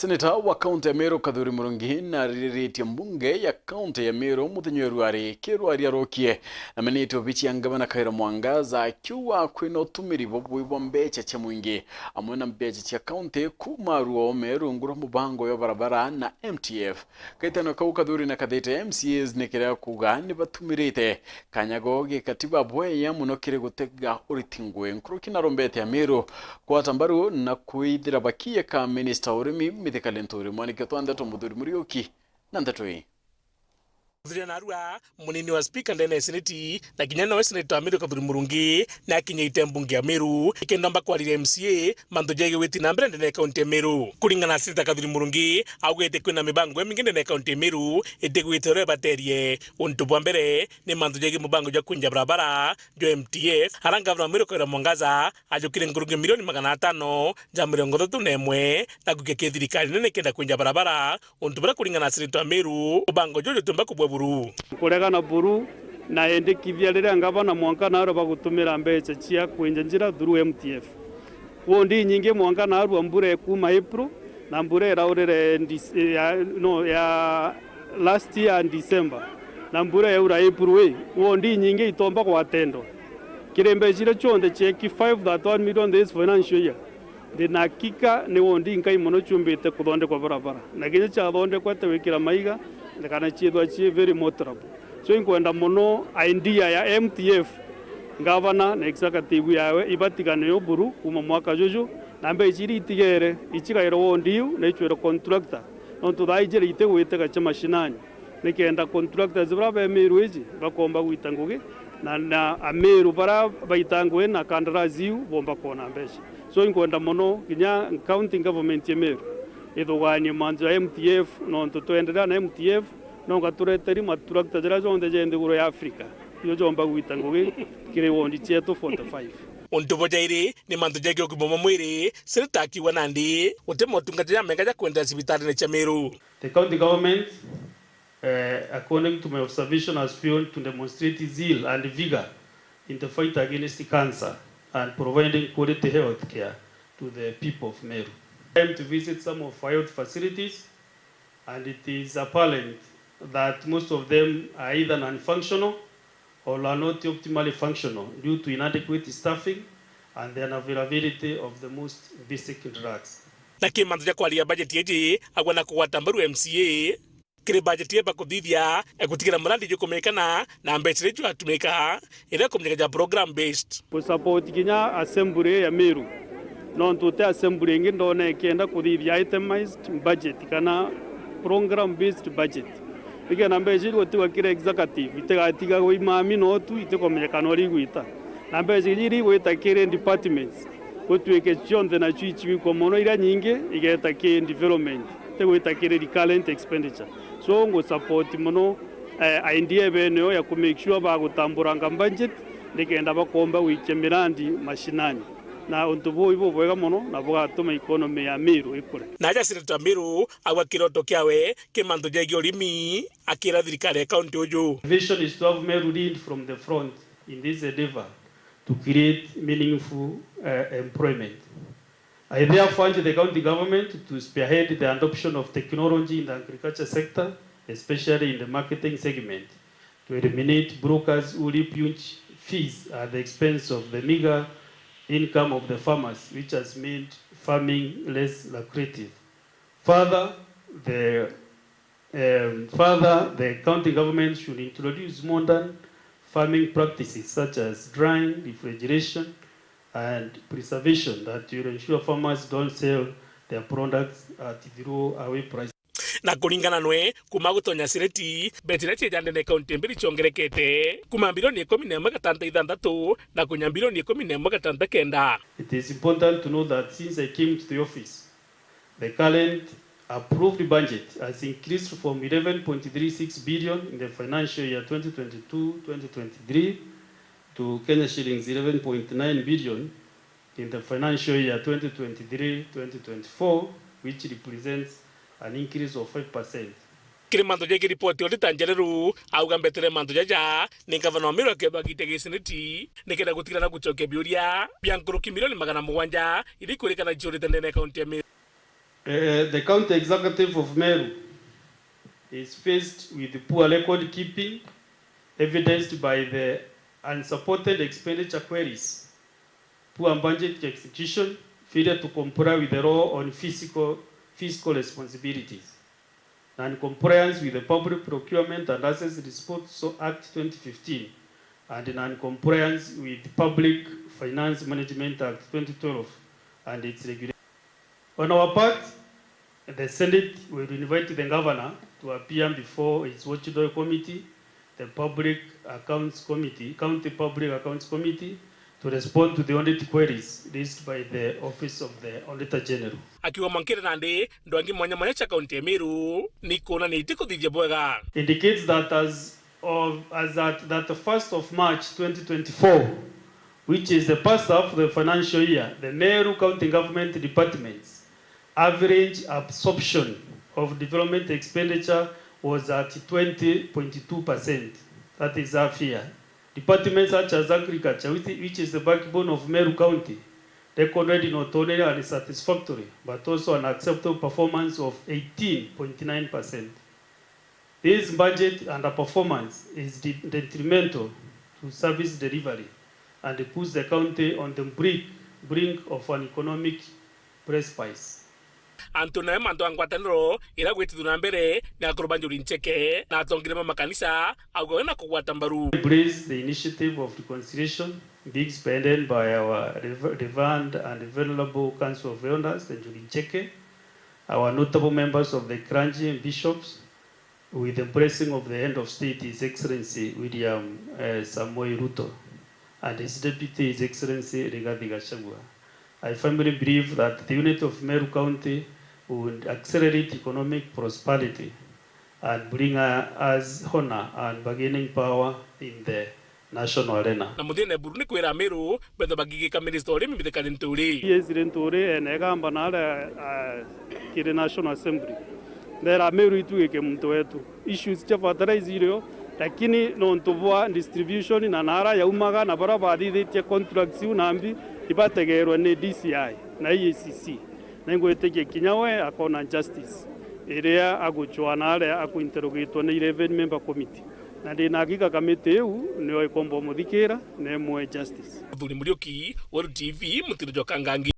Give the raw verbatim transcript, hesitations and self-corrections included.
Seneta wa kaunti ya Meru Kathuri Murungi naririritie mbunge ya kaunti ya Meru muthenya wa ruari kirwari arokie na menete obici ya ngavana Kawira Mwangaza akiuga kwina utumiri bubui bwa mbeca cia mwingi amwe na mbeca cia kaunti kuuma ruo Meru rungu rwa mubango ya barabara na M T F. Kaitano kau Kathuri na kathite M C As ni kiria kuuga ni batumirite kanya goo gikatiba bweya muno kiri gutega uriti ngui nkuruki na rombete ya Meru kwata mbaru na kwithira bakiye ka minista wa urimi Mithika Linturi. Mwaniki twa ndeto Muthuri Muriuki na ndeto ii. Thuria narua, munini wa spika ndene ya seneti na kinya nowe seneta wa Meru Kathuri Murungi ni akinyite mbunge ya Meru ikenda omba kwariria M C A mantu jegii witi na mbere ndene ya kaunti ya Meru. Kuringana na seneta Kathuri Murungi, augite kwina mibango imingi ndene ya kaunti ya Meru itigwite uria ibaterie. Untu bwa mbere ni mantu jegii mubango jwa kwinja barabara jwa M T F, ara ngavana wa Meru Kawira Mwangaza ajukire nkuruki milioni magana atano ja mirongo ithatu na imwe na gwikia ki thirikari nene kenda kwinja barabara, untu buria kuringana na seneta wa Meru, mubango juju jutiumba kubua buru. Nkuregana buru na endikithia riria ngavana mwanka naarua bagutumira mbeca cia kwinja njira through M T F. Wondi inyingi mwanka naarua mbura ekuuma April, na mbura iraurire Dec-, ya, no, ya last year December, na mbura yaura April ii, wondi inyingi itomba gwatendwa. Kiri mbeca iria cionthe cieki five thirty-one million this financial year, ndi na hakika ni wondi inkai mono ciumbite kuthondekwa barabara, na kinya ciathondekwa ite gwikira maiga, kana ciithwa cii very motorable. So inkwenda mono idea ya M T F, ngavana na executive yawe ibatigane yo buru kuuma mwaka juju, na mbeca iria itigere icigairwe wondi iu na icwirwe contractor, nontu thaa iji iti gwitega cia mashinani, nikenda contractors baria be Meru iji bakomba gwita ngugi, na, na Ameru baria baita ngugi na kandarasi iu bomba kwona mbeca. So inkwenda mono kinya county government ya Meru ithuganie mantu ja M T F, nontu twenderea na M T F, nonga tureteri matrakta jaria jonthe ja nthiguru ya Africa, ijo jomba gwita ngugi kiri wondi cietu forty-five. Untu bwa jairi ni mantu jegii ugima bwa mwiri, seneta akiuga nandi guti motungata jamega ja kwendera cibitarine cia Meru. The county government, eh, according to my observation, has failed to demonstrate zeal and vigor in the fight against cancer and providing quality health care to the people of Meru. Time to visit some of our health facilities, and it is apparent that most of them are either non-functional or are not optimally functional due to inadequate staffing and the unavailability of the most basic drugs. Na ki mantu ja kwaria bajeti iji, agwa na kugwata mbaru M C A kiri bajeti ii bakuthithia, e, gutigira murandi jukumenyekana na mbeca iria jugatumika iria kumenyeka ja program based. Ku support kinya assembly ya Meru, nontu uti assembly ingi ndona ikienda kuthithia itemized budget kana program based budget. Nikenda mbeca iria gutigwa kiri executive itigatigagwe imami no tu itikumenyekana uria igwita. Na mbeca iria igwita kiri departments, gutwike cionthe nacio icigwikwa mono, iria nyingi igeta ki development, tigwita kiri recurrent expenditure. So ngu support mono, eh, idea bene yo ya ku make sure bagutamburanga budget nikenda bakomba gwikia mirandi mashinani. Na untu buu ibubwega mono na bugatuma economy ya Meru ikure. Na aja seneta Meru agwa kiroto kiawe ki mantu jegii urimi, akira thirikari ya kaunti uju. Vision is to have Meru lead from the front in this endeavor to create meaningful, uh, employment. I therefore urge the county government to spearhead the adoption of technology in the agriculture sector, especially in the marketing segment, to eliminate brokers who reap huge fees at the expense of the meager income of the farmers, which has made farming less lucrative. Further, the Um, further, the county government should introduce modern farming practices such as drying, refrigeration, and preservation that will ensure farmers don't sell their products at throwaway prices. Na kuringana nwe, kuma gutonya ciriti, mbeca iria ciejandene kaunti mbiri ciongerekete kuma bilioni ikumi na imwe gatanta ithanthatu na kunya bilioni ikumi na imwe gatanta kenda. It is important to know that since I came to the office, the current approved budget has increased from eleven point three six billion in the financial year twenty twenty-two twenty twenty-three to Kenya shillings eleven point nine billion in the financial year twenty twenty-three twenty twenty-four, which represents an increase of five percent. Kiri mantu jegii ripoti ya Auditor General, auga mbetire mantu jaja ni ngavana wa Meru akethwa agite giciniti nikenda gutigana na gucokia biuria bia nkuruki milioni magana mugwanja iria ikurikana iciurite ndene ya kaunti ya Meru. Uh, the County Executive of Meru is faced with poor record keeping, evidenced by the unsupported expenditure queries, poor budget execution, failure to comply with the law on fiscal, fiscal responsibilities, non-compliance with the Public Procurement and Assets Disposal Act twenty fifteen, and non-compliance with Public Finance Management Act twenty twelve and its regulations. On our part, the Senate will invite the governor to appear before its watchdog committee, the Public Accounts Committee, County Public Accounts Committee, to respond to the audit queries raised by the Office of the Auditor General. Akiuga mwankire nandi ndwangi mwanya mwanya cia kaunti ya Meru ni kuonanitie kuthithia bwega. Indicates that as of, as at thirty-first of March twenty twenty-four, which is the first half of the financial year, the Meru County Government Department's average absorption of development expenditure was at twenty point two percent. That is half year. Departments such as agriculture, which, which is the backbone of Meru County, recorded not only an satisfactory but also an acceptable performance of eighteen point nine percent. This budget underperformance is de-, detrimental to service delivery and puts the county on the brink, brink of an economic precipice. Antu nawe mantu a ngwataniro iria gwitithua na mbere ni akuru ba Njuri Ncheke na atongire ba makanisa augawe na kugwata mbaru. Embrace the initiative of reconciliation being spearheaded by our rev-, reverend and venerable Council of Elders, the Njuri Ncheke, our notable members of the clergy and bishops, with the blessing of the head of state, His Excellency William, eh, Samoei Ruto, and his deputy, His Excellency Rigathi Gachagua. I firmly believe that the unity of Meru County would accelerate economic prosperity and bring, uh, us honor and bargaining power in the national arena. Na muthia Neburu ni kwira Amiru betha bagigika minista urimi bithikane Nturi. Yes, ri Nturi ene gamba na aria, ah, kiri National Assembly. Ndera Amiru itugike muntu wetu. Issues cia fertilizer irio, lakini nontu bwa distribution na nara yaumaga na bara bathithitie contracts iu nambi ibategerwe ni D C I na E A C C. Na ingwitikia kinya we akona justice iria agucwaa na aria akuinterrogatwa ni eleven member committee. Na ndi na hakika kamiti iu nio ikomba umuthikira na imwe justice. Muthuri Muriuki, Weru T V, Mutiro jwa Kangangi.